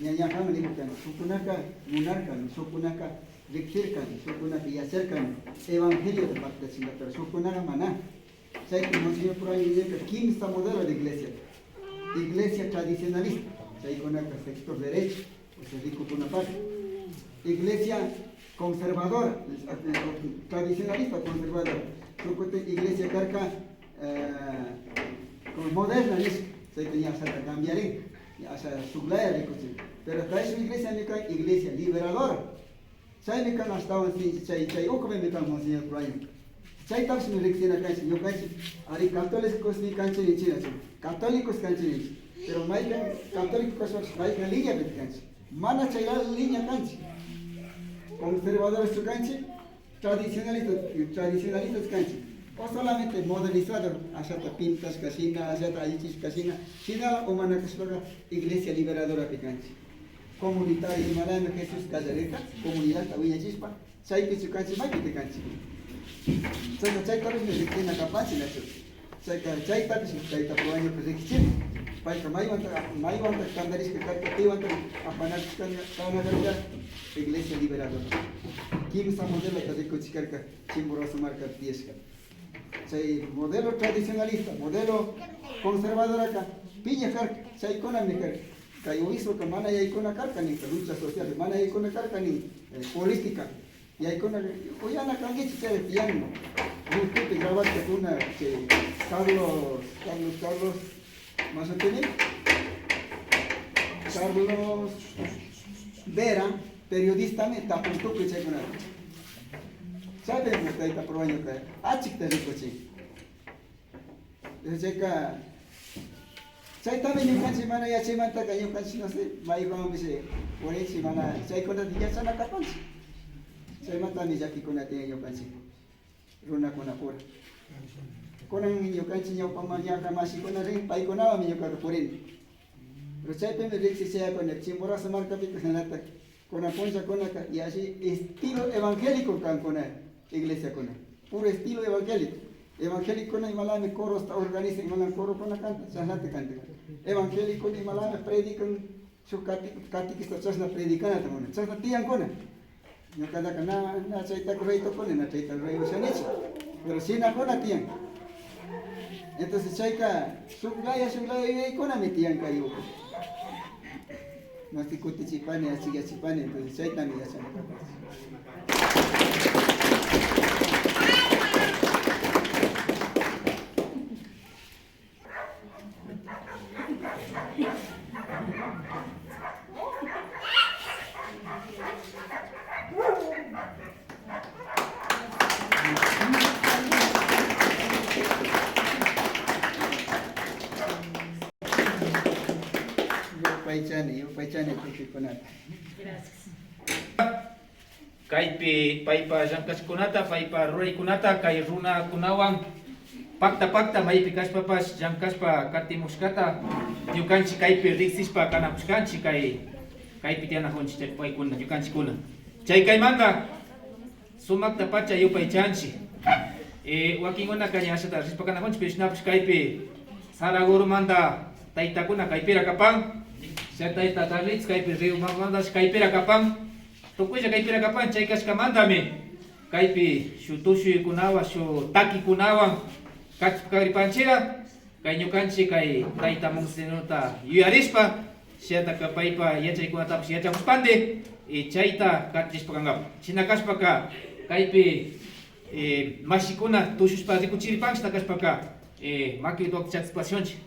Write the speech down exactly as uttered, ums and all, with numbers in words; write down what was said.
Ña, ña kan nikurkani, shukkunaka munarkami, shukkunaka riksirkami, shukkunaka yacharkami evangeliota paktachinata, pero shukkunaka mana. Chaypi Monseñor Purayo ñuka kimsa modelo de iglesia. Iglesia tradicionalista, chaykunaka sector derecho, o sea, rikukunapaka. Iglesia conservadora, tradicionalista conservadora. Shuk kutin iglesia karka, eh, como moderna nishka, chayta ña ashata cambiarin, ña asha shuklaya rikuchin. Pero kayshuk iglesia ñuka iglesia liberadora. Chaymi kan ashtawan sinchi, chay, chay ukumi kan Monseñor Purayo. Chaytapishmi riksina kanchik, ñukanchik, ari, católicos ni kanchik ninchik, nachu? Católicos kanchik ninchik. Pero maykan católico kashpapish maykan liñapi kanchik. Mana chay lado liña kanchik. Conservadores kanchik, tradicionalistas, tradicionalistas kanchik. O solamente modernizado, ashata pintashka shina, ashata allichishka shina, shina o mana kashpaka iglesia liberadorapi kanchik. Comunitario, imaraymi Jesús kallarirka, comunidadta wiñachishpa, chaypichu kanchik, maypichu kanchik. Chayka chaytapishmi riksina kapanchik, nachu? Chayka, chaytapish Tayta Purayoka riksichin. Payka maywanta, maywanta tandarishka karka, piwanta apanakushka karka, iglesia liberadora. Kimsa modelota rikuchik karka, Chimborazo markapi tiyashka. Chay modelo tradicionalista, modelo conservadoraka piña karka, chaykunami karka. Kay obispoka mana yaykuna karka ninka, lucha social, mana yaykuna karka nin, eh, política. Yaykuna uyana kankichik chay tiyanman. YouTubepi grabashkakuna chay Carlos, Carlos, Carlos, mashutimi? Carlos Vera, periodistami, tapun tukuy chaykunata. Chaypimi Tayta Purayoka achikta rikuchin. Chayka, chaytami ñukanchik mana yachaymantaka ñukanchik, no sé, mayupamanpish purinchik mana chaykunata yachana kapanchik. Chaymantami llakikuna tiyan ñukanchik runakunapura. Kunan ñukanchik ñawpaman ñawpa mashikuna rin, paykunawanmi ñukaka purini. Pero chaypimi riksichayakuni Chimborazo markapika hinata. Kunan punllakunaka yalli estilo evangélico kankuna iglesiakuna. Puro estilo evangélico. Evangelicokuna imalami corosta organizan, imalami corokuna canta, chashnata canta. Evangelicokuna imalami predican, shuk cate-, catequista chashna predicanata munan. Chashna tiyankuna. Ñukataka na, na chayta rey tukuni, na chayta rey ushanichu. Pero shinakuna tiyan. Entonces chayka shuk laya, shuk laya yuyaykunami tiyan kay uku. Mashti kutichipani, achikyachipani, entonces chaytami yachana kapanchik. Yupaychani, yupaychani tukuykunata. Gracias. Kaypi paypa llankashkunata, paypa ruraykunata kay runakunawan pakta pakta maypi kashpapash llankashpa katimushkata ñukanchik kaypi riksishpa kanakushkanchik kay, kaypi tiyanakunchik chay paykuna, ñukanchikkuna. Chay kaymanta sumakta pacha yupaychanchik. Eh, wakinkunaka ña ashata rishpa kanakunchik, pero shinapash kaypi Saragurumanta taytakuna kaypira kapan, chay tayta Carlitos kaypi Río Magmantash kaypira kapan. Tukuylla kaypira kapan, chay kashkamantami kaypi shuk tushuykunawan, shuk takikunawan kach-, kagripanchira, kay ñukanchik kay tayta Monseñorta yuyarishpa, shinatak paypa yachaykunatapash yachakushpanti, y chayta katichishpa kankapa. Shina kashpaka, kaypi, eh, mashikuna tushushpa rikuchiripan, shina kashpaka, eh, makiwata wakta chaskipashunchik.